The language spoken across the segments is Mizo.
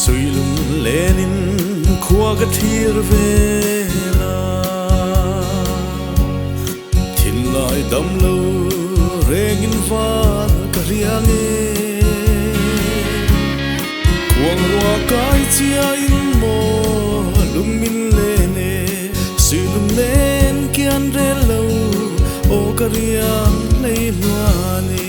Suilung lenin khua ka thlir vel a, thinlai dam lo rengin val ka riang e. Khuangrua kai chiain maw lung min len e, suilung len kian rel lo aw ka riang hlei hluan e.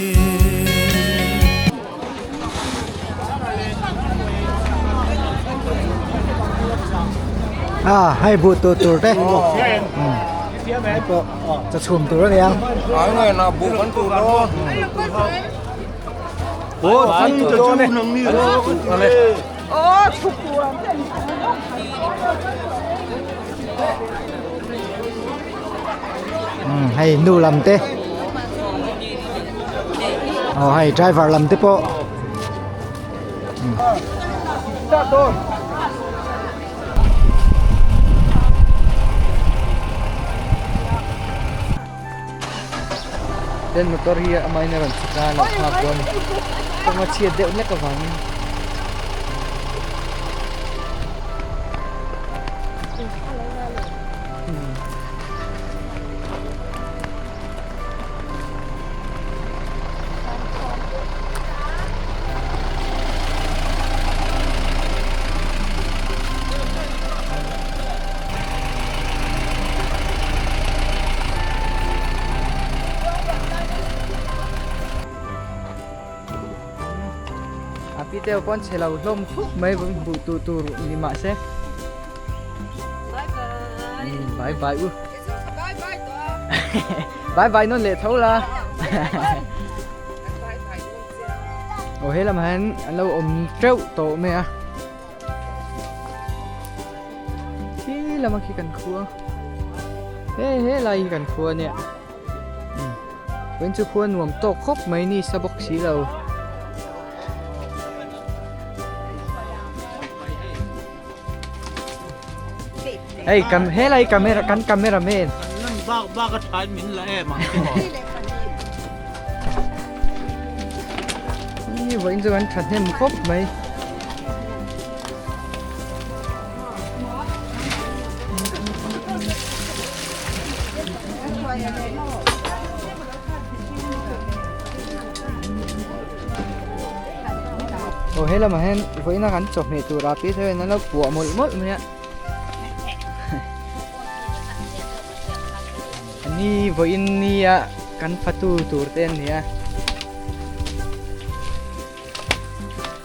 À, hei buh tur tur te. Hei pawh chaw chhum tur a nia. Ai ngai na buh kan tur dawn. Hei nu lam te aw hei driver lam te pawh Ten motor hi amah in a rawn chhuk a a lo nghak dawn a ni kawng a chhiat deuh hlek avangin. A pi te pawn chhe lo hlawm khawp mai buh tuh tur ni mahse bye bye u bye bye nawn leh tho la aw he lamah hian an lo awm teuh tawh mai a. Khi lama khi kan khua he he lai hi kan khua nia vawiin chu khua nuam tawk khawp mai ni sa bawk si lo. Hei kam helai camera kan camera man. Lan bak bak a thain min la em ang chu maw. Ni vawiin chu kan thahnem khawp mai. Aw he lamah hian vawiina kan chawhmeh tur a pi theuhin an lo puah mawlh mawlh mai a ni vawiin nia kan fatu tur te an ni a.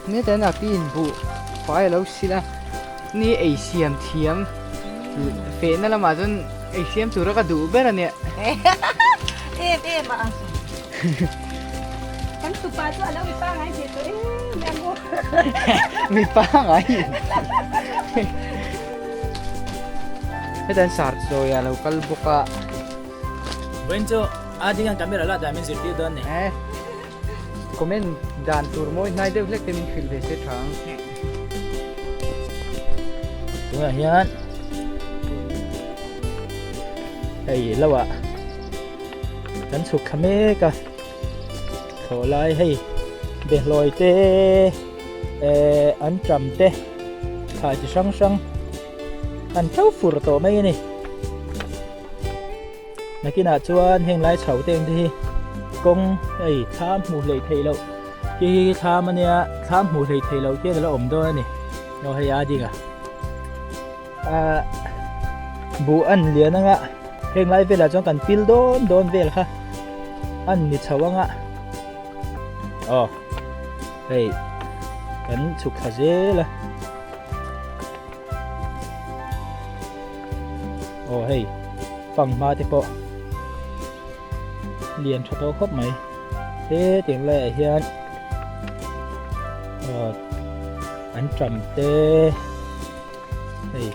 Hmetah a pi in buh fai a lo sil a ni ei siam thiam fehna lamah chuan ei siam tura ka duh ber a nia. Em em a kan tupa chu a lo mi pangai ve tawh em em aw. Mi pangai. Hetah hian sar chawi a lo kal bawk a. Vawiin chu a ding ang camera la dan min zirtir dawn ni. Comment dan tur mawi hnai deuh hlek te min hrilh ve se tha ang. Tunah hian hei lo ah kan chhuk thla mek a thlawh lai hei behlawi te eh an tram te thlai chi hrang hrang an to fur tawh mai a ni. Nakinah chuan heng lai chho te ang te hi kawng hei thlam hmuh hleih theih loh khi hi thlam ania thlam hmuh hleih theih loh hian a la awm dawn a ni aw hei a ding a ah buh an lian anga heng lai velah chuan kan pil dawn dawn vel kha an ni chho anga aw hei kan chhuk thla zel a. Aw hei fanghma te pawh lian tha tawh khawp mai he tiang laiah hian aw an tram te hei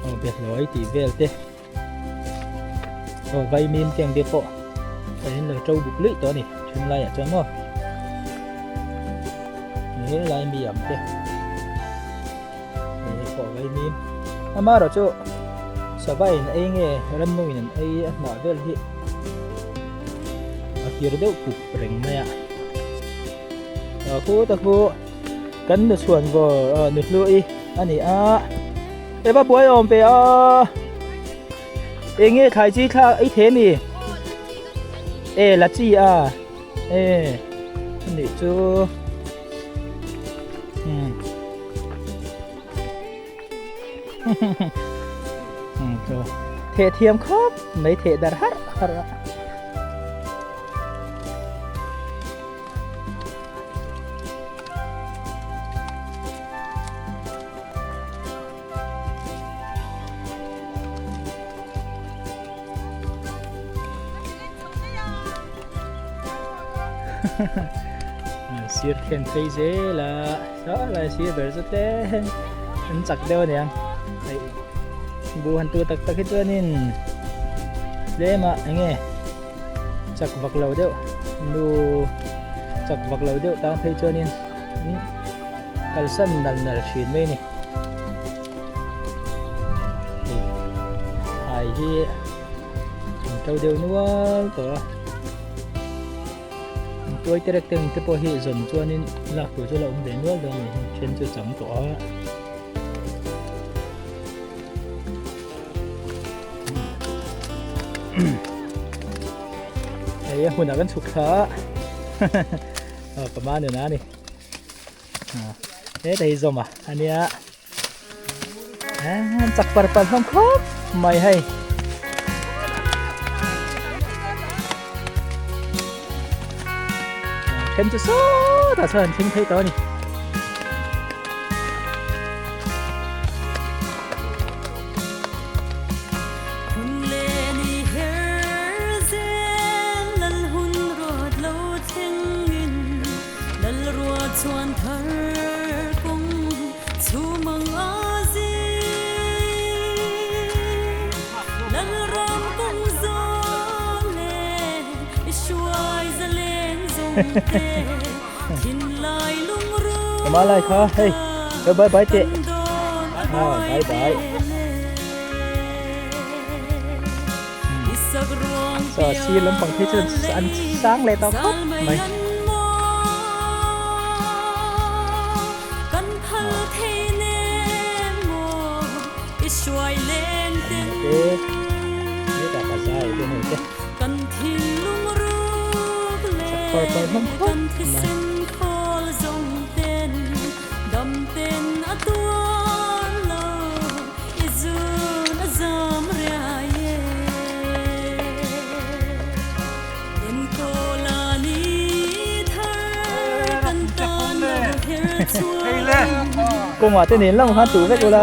aw behlawi tih vel te aw vaimim te ang te pawh a in lo to buk luih tawh a ni then laiah chuan maw he lai mi ang te. Hei pawh vaimim amaherawh chu sava in ei nge rannung in an ei a hnah vel hi a kir deuh pup reng mai a a khu ta khu Kan nu chhuan vawr aw nu hlua'i a ni a. E va buai awm ve a. Eng nge thlai chi thlak i the mi? E la chi a. E ni chu. Hmm. Theh thiam khawp mai theh dar har har a. Sir khian phei zel a saw lai sir ber chu tlem an chak deuh aniang hei bu han tu tak tak hi chuanin tlem ah eng nge chak vak lo deuh nu chak vak lo deuh tang phei chuanin kalsan nal nal thin mai a ni hei hai hi an to deuh nual tawh a tuai te rek te ang te pawh hi zawn chuanin lak tur chu a la awm ve nual dawn a ni hei then chu a chang tawh a. Hei a hmunah kan chhuk thla a pama nuna a ni he ta hi zawm a ania an chak par par hlawm khawp mai hei. Then chu sawtah chuan an thleng phei tawh a ni. Mà lại kha hey bye bye teh ah bye bye Saw sir lampang phei chuan an sang leh tawh khawp mai. Chak par par hlawm khawp mai. Kawngah te nen lam khan tuh vek ula.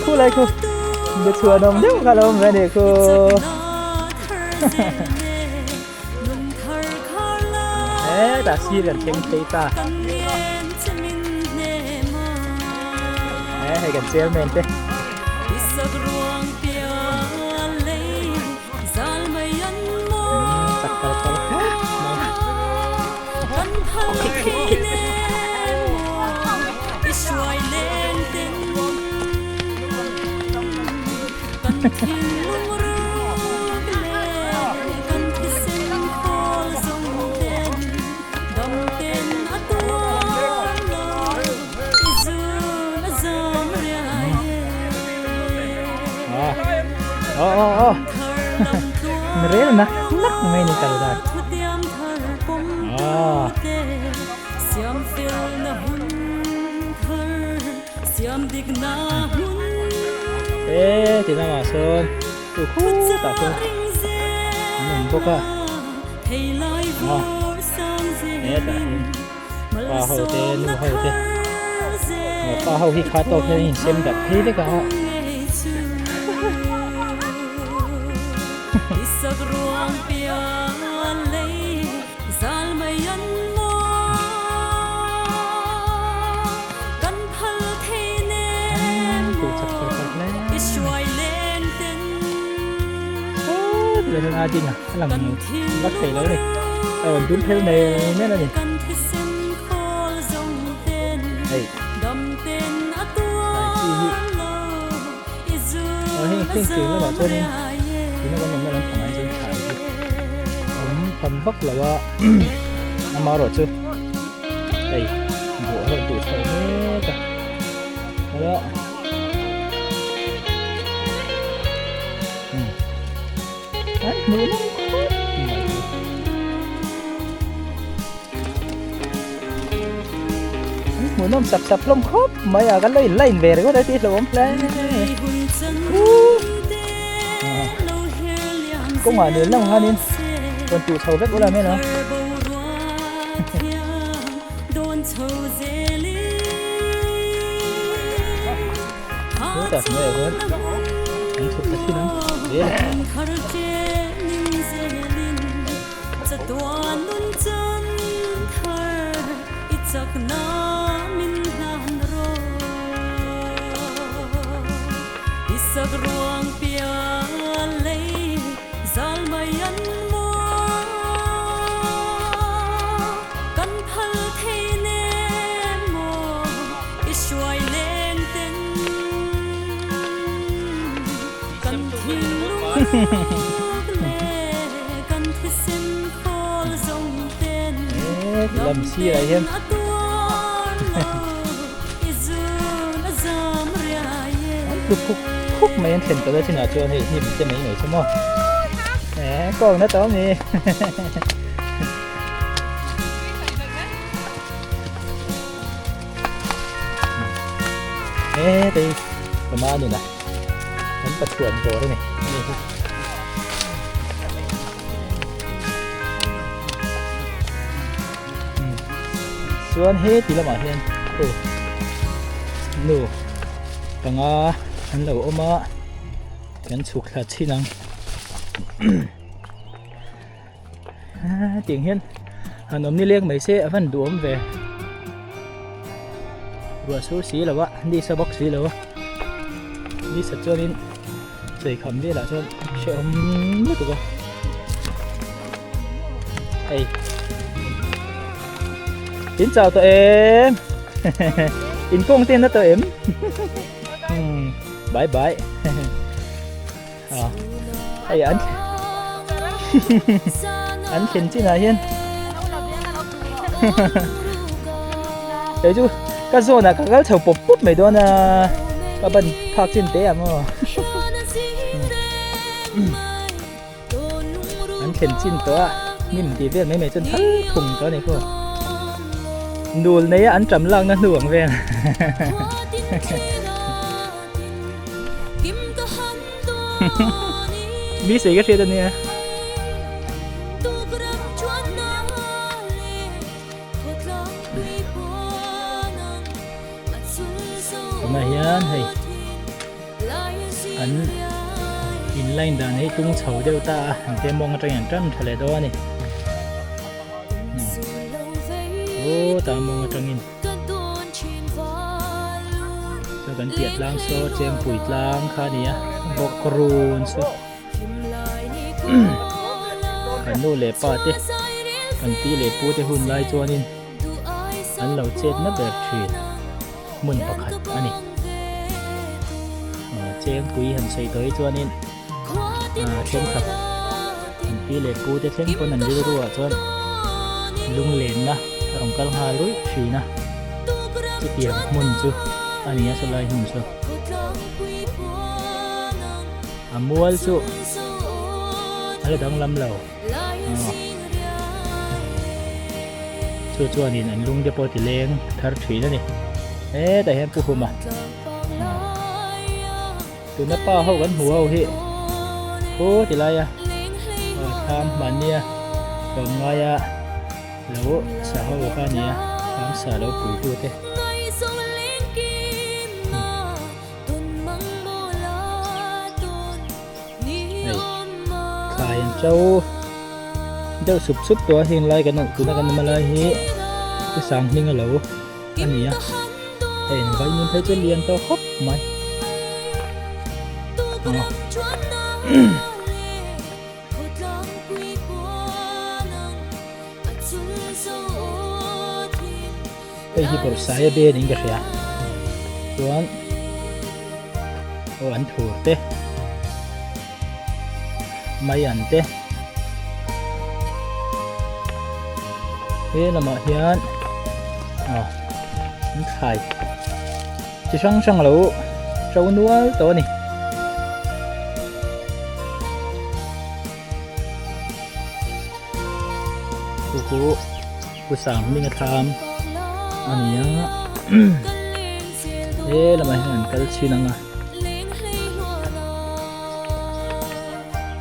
Khu lai khu. Be chhuah nawm deuh kha lo awm ve a nih khu. Hetah sir kan thleng phei ta. Hei kan chairman te. Chak kal kal khawp mai. Rel nak nak mai ni kal dan. Ah. Ê thì ra mà sơn từ khu cả khu mình bốc à ê tại pa ho te nu ho te pa ho hi kha to hian in sem dat phei vek a a ding a a lang vak thei lo a ni a rawn dum phel nei nen a ni hei tlai chi hi aw heng heng tiang lamah chuanin tuna kan awmna lampangah hi chuan thlai hi. tham vak lo a amaherawhchu hei buh a rawn tuh chho mek a hala umm an hmuh nawm khawp mai chu. An hmuh nawm sap sap hlawm khawp mai a kan lo in line ve ringawt a tih hlauhawm hle. Kawngah nel lang khanin rawn tuh chho vek ula men a. Hetah hnuaiah hian an chhuk ta thin ang zel a. Lam sirah hian an tlu phuk phuk mai an thlen tawh a chinah chuan hei hnim te mai mai chu maw eh kawng na tawh a ni eh tei pama nuna kan pathuan dawr a ni hei hi. Chuan he ti lamah hian aw nu panga an lo awm a kan chhuk thla chhin ang tiang hian han awm nileng mai se a van duhawm ve ruah sur si lo a ni sa bawk si lo a ni sa chuanin chei kham velah chuan hrehawm lutuk a hei in chau tawh em in kawng te na tawh em bye bye à hei an an thlen chinah hian kei chu ka zawnah ka kal chho pawp pawp mai dawn a ka ban phak chin teh ang aw an thlen chin tawh a hnim tih vel mai mai chuan thal thum tawh a ni khaw nul nei a an ṭam lakna hnu ang vel. Mi sei ka hriat a nia. Tunah hian hei an in line dan hi tung chho deuh ta a an te mawng atangin an tan tha leh dawn a ni. Aw ta mawng atangin. Chuan kan piah tlang saw chengpui tlang kha a ni a bawk run chu kan nu leh pa te kan pi leh pu te hun lai chuanin an lo chet na ber thin hmun pakhat a ni chengpui han sawi tawh hi chuanin thenkhat an pi leh pu te thleng pawn an rilru ah chuan lunglenna a rawn kal nghal ruih thin a chutiang hmun chu a ni a sawlai hmun chu a mual chu a la danglam lo chu chuanin an lung te pawh ti leng thar thin a ni hetah hian pu huma. Tuna pa ho kan hmu ho hi khaw ti lai a thlam hmania tlawm ngaia lo sa ho kha a ni a thlam sa lo pui tu te. Hei thlai an to deuh sup sup tawh a heng lai kan tuna kan awm lai hi chu sang hming a lo a ni a. Hei in vaimim phei chu lian tawh khawp mai hei hi bawrhsai a be niin ka hria chuan aw an thur te mai an te. He lamah hian ah an thlai chi hrang hrang lo to nual tawh a ni. Chu chu pu sang hming a thlam a ni a he lamah hian an kal chhin ang a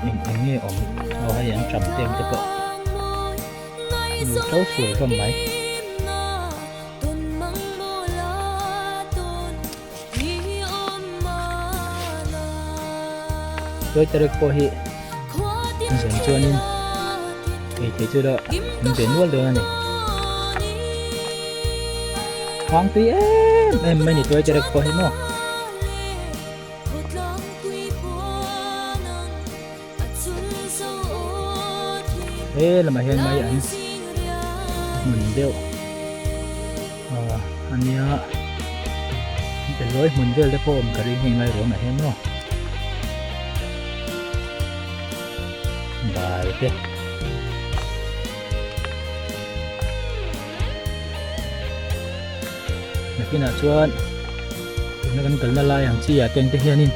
eng eng nge awm aw hei an ṭam te ang te pawh nu ṭo fur hlawm mai. Tuai terek pawh hi zan chuanin ei thei chu la an ve nual dawn a ni. Hang tui em em mai ni tuai terek pawh hi maw. He lamah hian mai an hmun deuh ah a nia belawi hmun vel te pawh awm ka ring heng lai ruangah hian maw bal te. Nakinah chuan tuna kan kalna lai ang chi ah te ang te hianin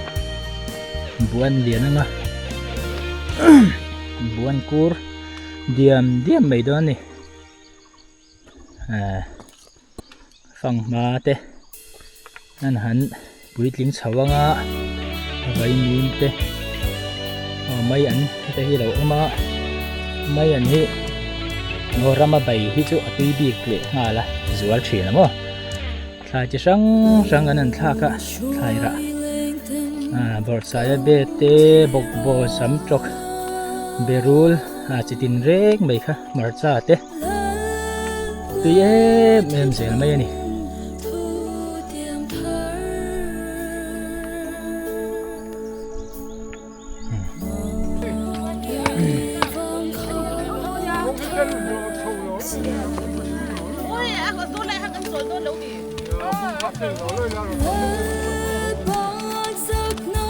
buan lian anga buan kur diam diam mai dawn a ni eh fanghma te an han puitling chho anga vaimim te aw mai an heta hi a lo awm a mai an hi aw rama bai hi chu a tui bik leh nghal a zual thin a maw thlai chi hrang hrang an han thlak a thlai rah ah bawrhsai a bet te bawkbaw sam tawk berul ah chi tin reng mai kha hmarcha te tui em em zel mai a ni.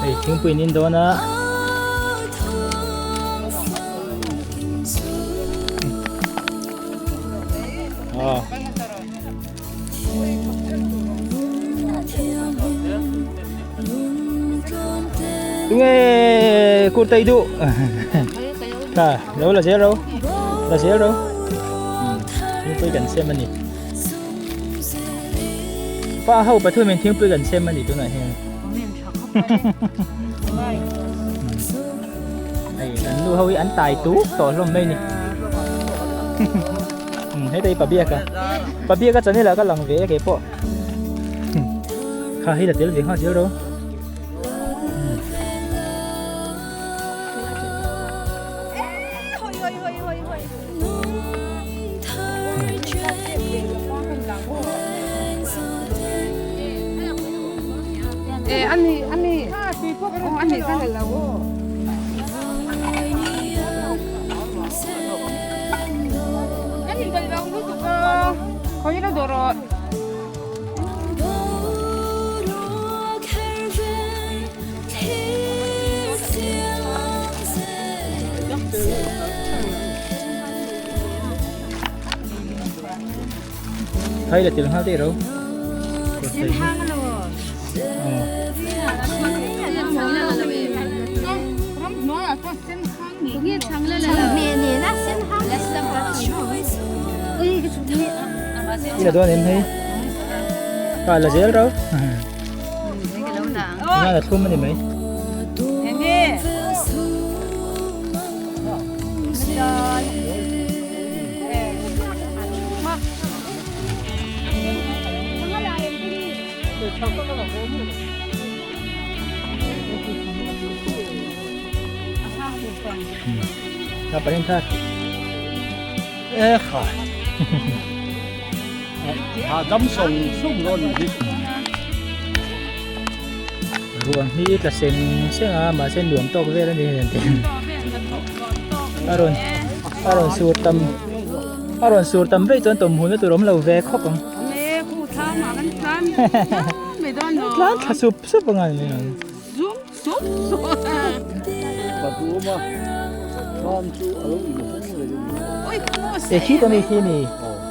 Hei thingpui an in dawn a. Aw. Tunge kurtai duh tha lo la zel ro la zel ro thingpui kan sem ani pa ho pathum in thingpui kan sem ani tunah hian hei kan nu ho hi an tai tuk tawh hlawm mai ni. Heta hi Pabiaka Pabiaka channel ah ka lang ve e kei pawh kha hei la tel ve nghal zel ro Ani ani ani ka la lo Hay là tiếng hát đi đâu? Đi là đôi em thấy. Phải là dễ đâu. Nga là thum anh mấy. Ta parin thar. E kha. Ha dam song song lo ni hi. Ruang hi tla seng seng a mahse nuam tawk vel a ni heng te. A rawn a rawn sur tam a rawn sur tam vei chuan tawmhmun na tur awm lo ve khawp ang. Tlan thla sup sup ang a ni mai ang. E khi ta mi khi ni.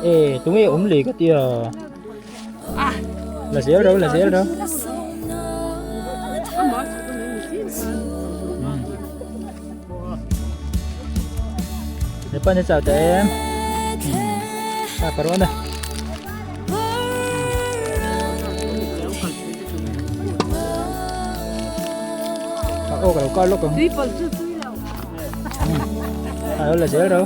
E tunge awm lei ka tia la zel ro la zel ro Lepa ni chau ta em ta parona Ô ka lo kar lawk ang. Tui pawlh chu tui lo. A lo la zel ro.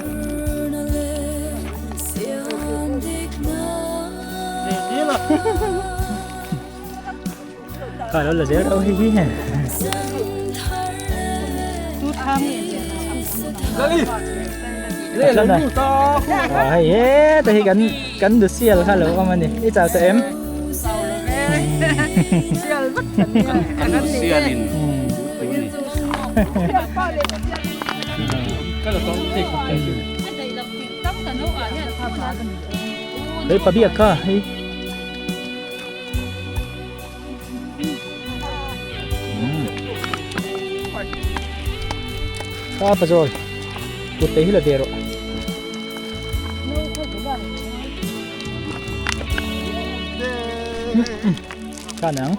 Ka lo la zel ro hi hi. Tu tham nge. Lali. À hei he te hi kan kan du sial kha lo awm ani. I chau ta em? Sial vek kan ni. Kan du sialin. Hei pabiak kha hei. Kha pazawl kut te hi la ve rawh. Kha nang.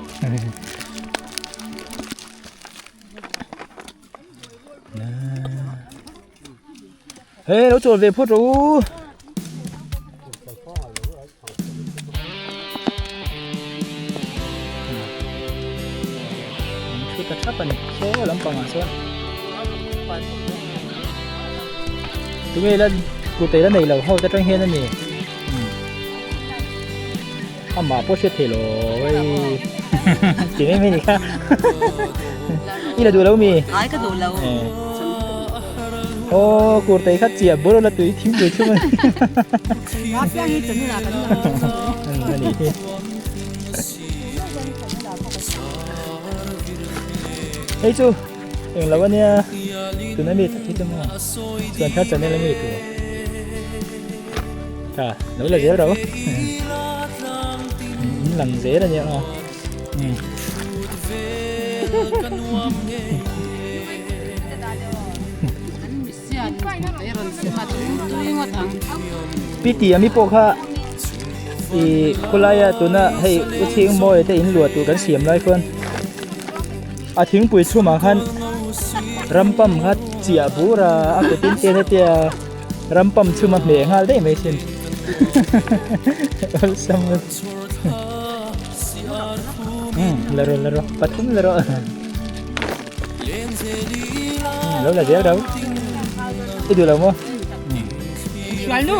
Hei lo chawl ve phawt rawh u. Thu ta thap a ni saw lampangah sawn tunge la kut ei la nei lo ho te atang hian a ni amah pawh hriat theih lo hei ti mai mai ni kha i la duh lo mi ai ka duh lo aw kurtei kha chiah bur la tui thingpui thum a ni ani hi hei chu eng lo ania tuna mi tak hi chu maw chuan thar channel ami tur tha lo la zel ro in lang zel ania aw Pi ti ami pawh kha i khawlaia tuna hei u chhing mawi te in luah tur kan siam lai khuan a thingpui chhumah khan rampam kha chiah bur a a kut in te hetia rampam chhum a hmeh nghal daih mai sin awlsam la rawh la rawh pathum la rawh lo la zel ro i duh lo maw Sualnu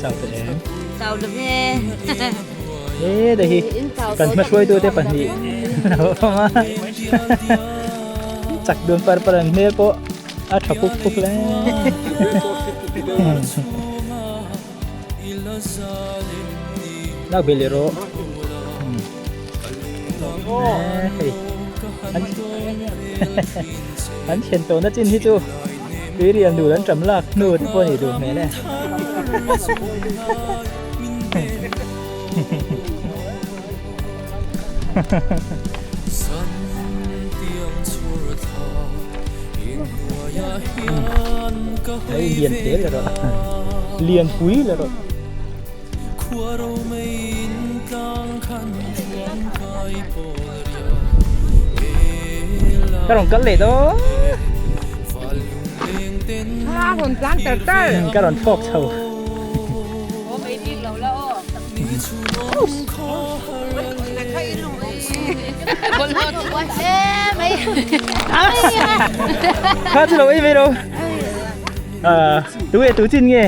Chau ta em Chau lo ve Ê đây hi kan hma hruai tu te pahnih lo awm a chak dun par par an hmel pawh a tha puk puk hle. Lak ve leh rawh. Hei an an thian tawhna chin hi chu tui rian dul an tam lak hnu te pawh a nih duh hmel e. Hei lian te le rawh lian pui le rawh. Ka rawn kal leh dawn. Ka rawn thlawk chho. Kha chu lo ei ve ro. À, tú e tú chin nge.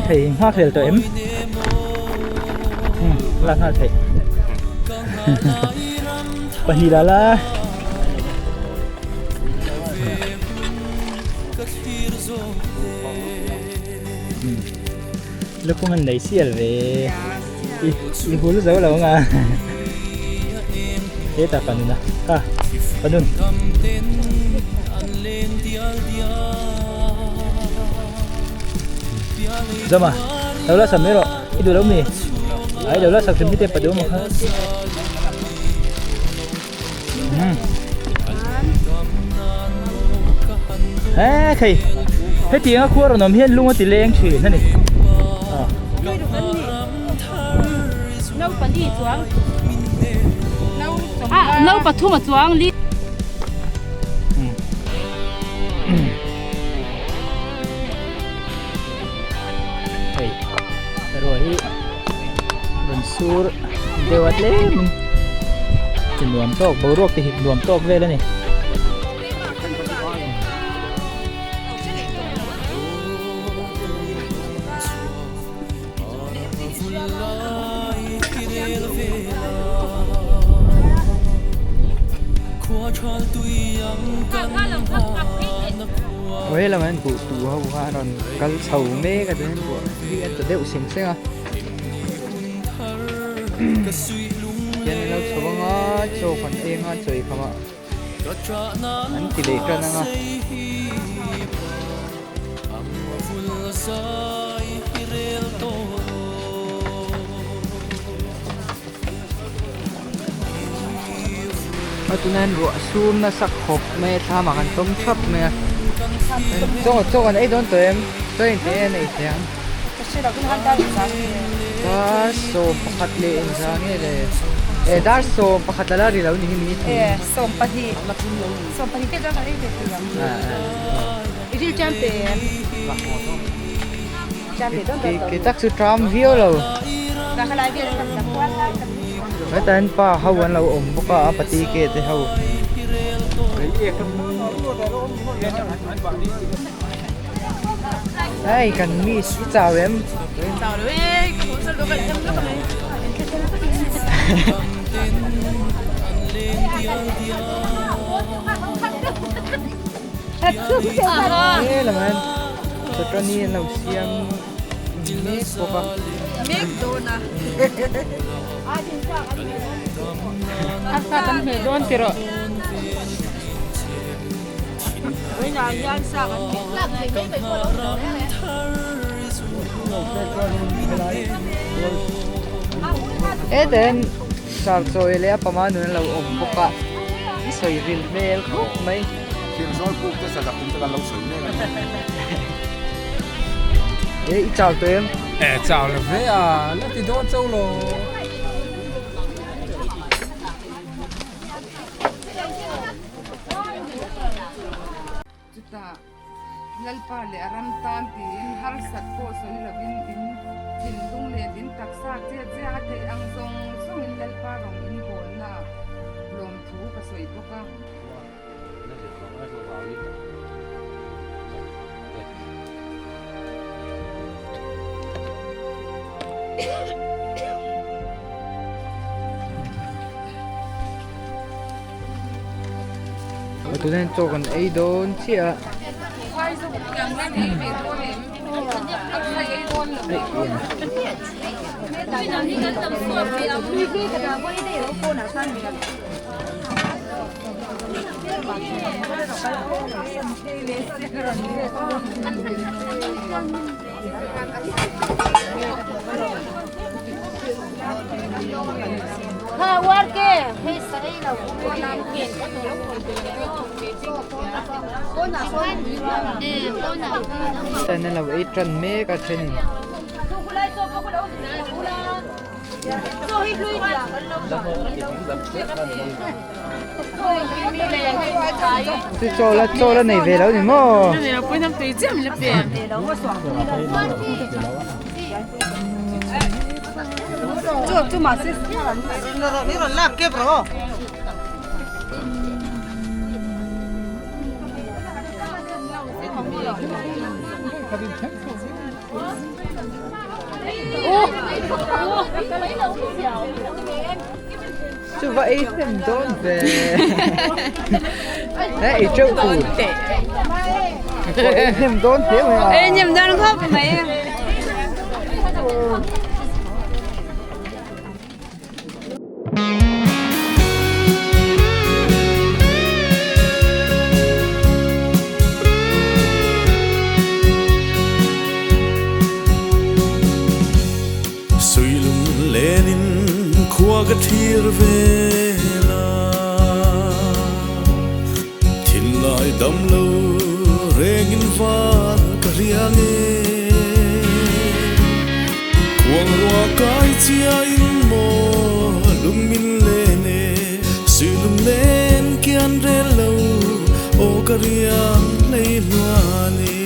Hei nghak hlel tawh em? La nghal theih. Pahnih la la. Lukhum an nei sial ve. I i hul zo lo anga hetah ka nun a kha ka nun. Zama lo la sam mai rawh i duh lo mi ai lo la sak hrim te pa duh maw kha He khei hetiang a khua rawn awm hian lung a ti leng thin a ni. Hei ruah hi rawn sur deuh a tlem in chi nuam tawk boruak te hi nuam tawk vel a ni. Aw helam ah hian buh tuh ho kha a rawn kal chho mek a chuan buh hi a tla deuh seng seng a tihian an lo chho ang a chaw kan ei ang a chaw ei kham ah an ti leh tan ang a. A tunah hian ruah sum nasa khawp mai a thlam ah kan tawm thap mai a chaw chaw kan ei dawn tawh em chaw engtin nge an ei theih ang dar 11 leh engzah nge le eh dar 11 a la ri lo ni hi minute hnih Ke tak chu tram viau lo. Hetah hian pa ho an lo awm bawk a a pati ke te ho. Hei kan miss i chau em? Chau lo e, ka hmu sal lo kan them lawk mai. He lamah hian chawṭani an lo siam mek bawk a. Mek dawn a. A sa kan hmeh dawn ti rawh. Vawiinah hian sa kan hmeh dawn. Hetah hian sarchawi leh a pama nun an lo awm bawk a. I sawi ril hmel khawp mai. Thir zawl puk te sa dak in te kan lo sawi mek a ni. E i chau tawh em? E chau lo ve a, la ti dawn chauh lo. Chutah Lalpa leh a ram tan tiin harsat pawh sawi lovin in thinlung leh in taksa chet ziak a theih ang zawng zawngin Lalpa rawng in bawlna ah lawmthu ka sawi bawk a. Tunah hian chaw kan ei dawn chiah a. Tan an lo ei tan mek a thenin. Chu chaw la chaw la nei ve lo ni maw? Chu va ei hnem dawn ve. He ei teuh tur. Ei hnem dawn hle mai a. Ei hnem dawn khawp mai. Khua ka thlir vel a, thinlai dam lo rengin val ka riang e. Khuang rua kai chiain maw lung min len e, suih lung len kian rel lo aw ka riang hlei hluan e.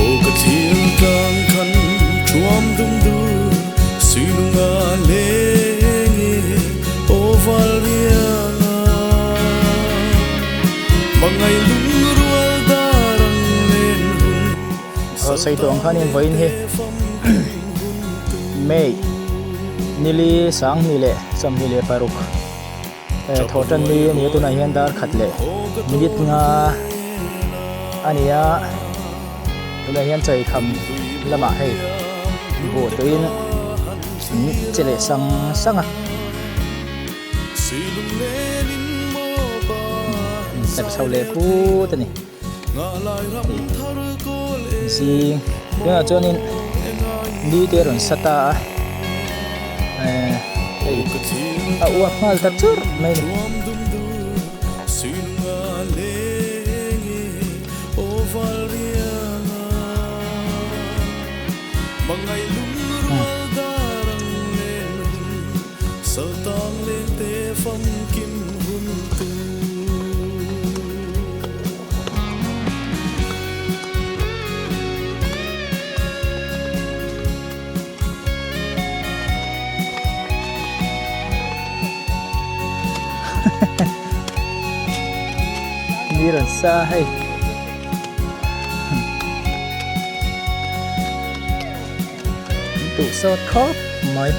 Aw ka thlir tlang khan thuam dum dur sui lunga leng e aw val rianga Mangai lungrual dar ang len hun Aw sawi tawh ang khanin vawiin hi May nili 2026 Thawh tan ni a ni a tunah hian dar khat leh minute nga a ni a tunah hian chei kham lamah hei buh tuiin an che leh sang sang a in chho leh phut a ni zing tunah chuanin ni te a rawn sa ta a eh hei a uap nghal ta churh mai a ni. Ni rawn sa hei. Tụ sawt khawp mai.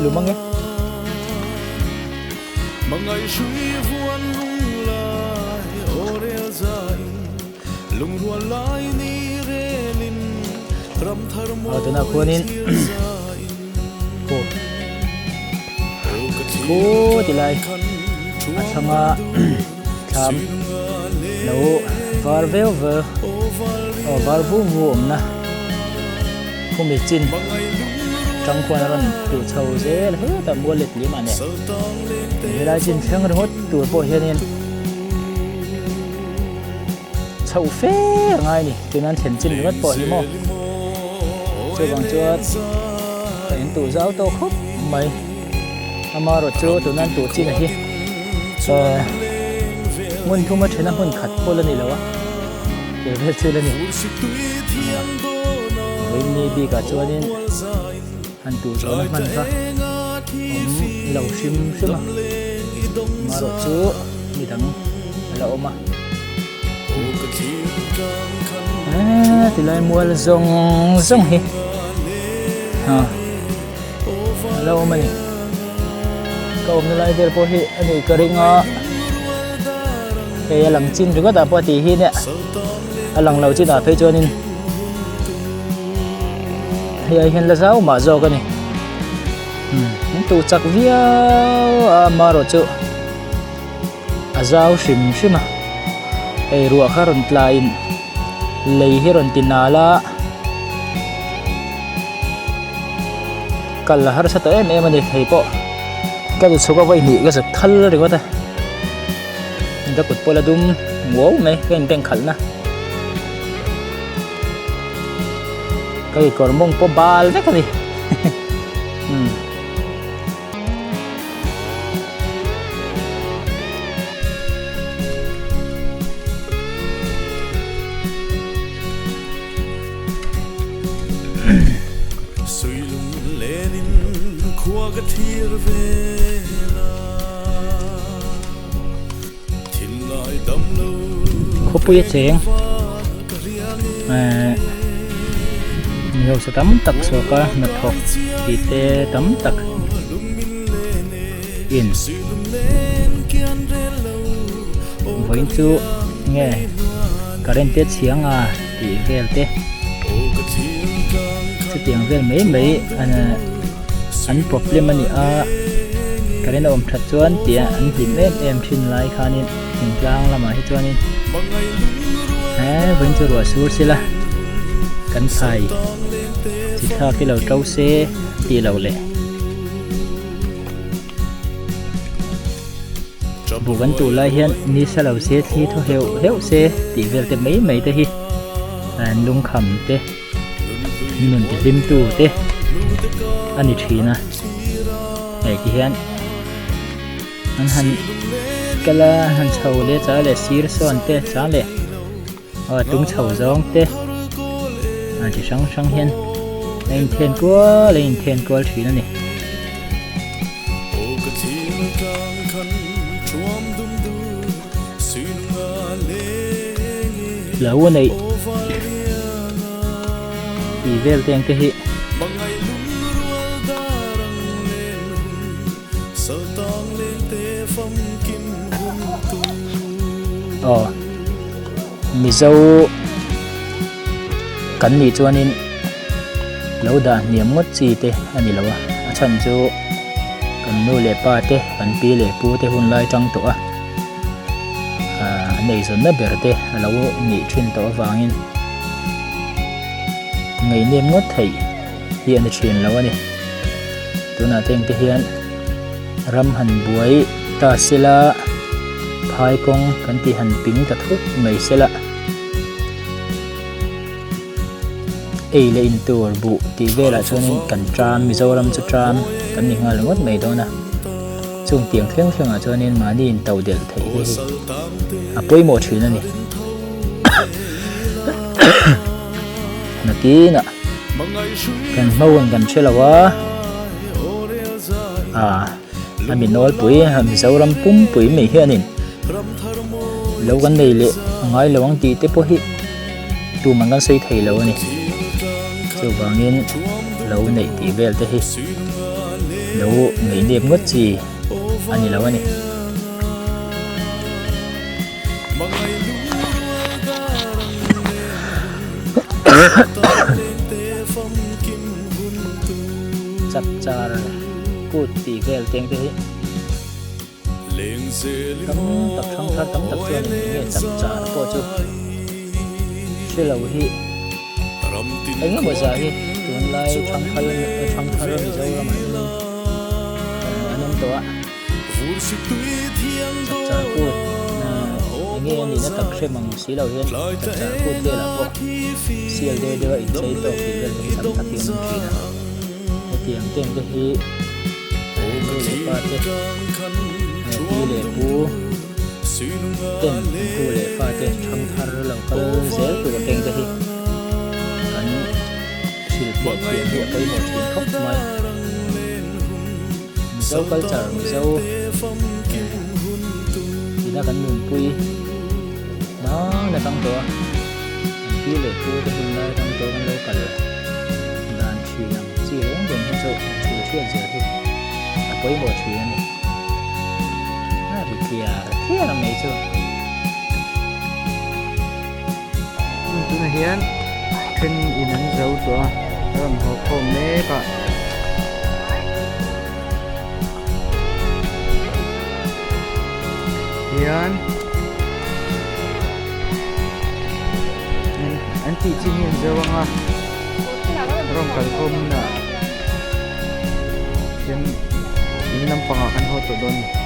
Lum ange. Aw tunah khuanin khu ti lai a thlanga thlam lo var veu veu aw var vu vu awmna khumi chin tang khuan a rawn tuh chho zel hetah mual let lim ah nen helai chin thleng ringawt tur pawh hianin Chhoh fe a ngai a ni, tuna an thlen chin ringawt pawh hi maw. Chuvang chuan ka in tuh zau tawh khawp mai. Amaherawh chu tuna an tuh chin a hi eh hmun thuma thena hmun khat pawh la ni lo a, kei vel thil a ni. Vawiin bikah chuanin han tuh zawhna hman kha awm lo hrim hrim a, amaherawh chu midang a la awm a. Eee tilai mual zawng zawng hi ha a lo awm a ni ka awmna lai vel pawh hi a nih ka ring a hei a lang chin ringawt ah pawh tih hi nia a lang lo chin ah phei chuanin hei ai hian la zau mah zawk a ni an tuh chak viau a amaherawh chu. A zau hrim hrim a, hei ruah kha rawn tlaiin lei hi rawn ti nal a, kal a harsa tawh em em a ni hei pawh ka lu chhuk a vawi hnih ka zak thal ringawt a, ka kut pawh la dum muau mai ka inbeng khalh na, ka kekawr mawng pawh bal vek a ni umm. Khawpui a cheng ehh mi hausa tam tak sorkar hnathawk tih te tam tak. In vawiin chu nge current te chhiang a tih vel te chutiang vel mai mai an problem a ni a current a awm that chuan tia an hlim em em thin lai khanin thingtlang lamah hi chuanin he vawiin chu ruah sur sila kan thlai chi thlak hi lo to se tih loh leh. Buh kan tuh lai hian ni sa lo se thli thaw heuh heuh se tih vel te mai mai te hi an lungkham te nun ti hlim tu te a ni thin a hei ti hian an han kal a an han chho leh cha leh sir sawn te cha leh aw tung chho zawng te a chi hrang hrang hian a inthen kual a inthen kual thin a ni. Lo neih tih vel te ang te hi. Aw Mizo kan nih chuanin lo dah hniam ngawt chi te a ni lo a a chhan chu kan nu leh pa te kan pi leh pu te hun lai tang tawh a ah an eizawnna ber te a lo nih thin tawh avangin ngaihnem ngawt theih. hi a ni thin lo a ni. Tunah te engte hian ram han buai ta sela phai kawng kan tih han ping ta thut mai sela ei leh in tur buh tih velah chuanin kan tram Mizoram chu tram kan ni nghal ngawt mai dawn a chung tiang thleng thlengah chuanin mahni in to delh theih hi a pawimawh thin a ni. Nakinah kan hmaun kan hre lo a ah a mi nawlpui a Mizoram pumpui mai hianin lo kan nei leh a ngai lo ang tih te pawh hi tumah kan sawi thei lo a ni chuvangin lo neih tih vel te hi lo ngeihnep ngawt chi a ni lo a ni. Chapchar kut tih vel teng te hi tam tak hrang thar tam tak chuan eng nge chapchar pawh chu hre lo hi eng emaw zah hi tunlai thangthar thangthar Mizoramah hian an awm tawh a. Chapchar kut enge a nihna tak hre mang si lo hian chapchar kut velah pawh sial deuh deuh a inchei tawk tih vel te hi tam tak hi an awm thin a. Hetiang te ang te hi nu leh pa te pi leh pu ten an tu leh fa te thang thar lo kal zel tur te ang te hi kan hrilhfiah thiam hi a pawimawh thin khawp mai. Mizo culture, Mizo ina kan nunpui hmang na tang tawh a, an pi leh pu te hun lai atang tawh kan lo kal dan thin ang chi reng reng hi chu thil hriat zel hi a pawimawh thin a ni. A ri tliar tliar mai chu. Tunah hian then in an zo tawh a, a rawn haw khawm mek a. Hian an tih chin hi an zo ang a, rawn kal khawm hunah hian in lampangah kan haw tawh dawn a ni.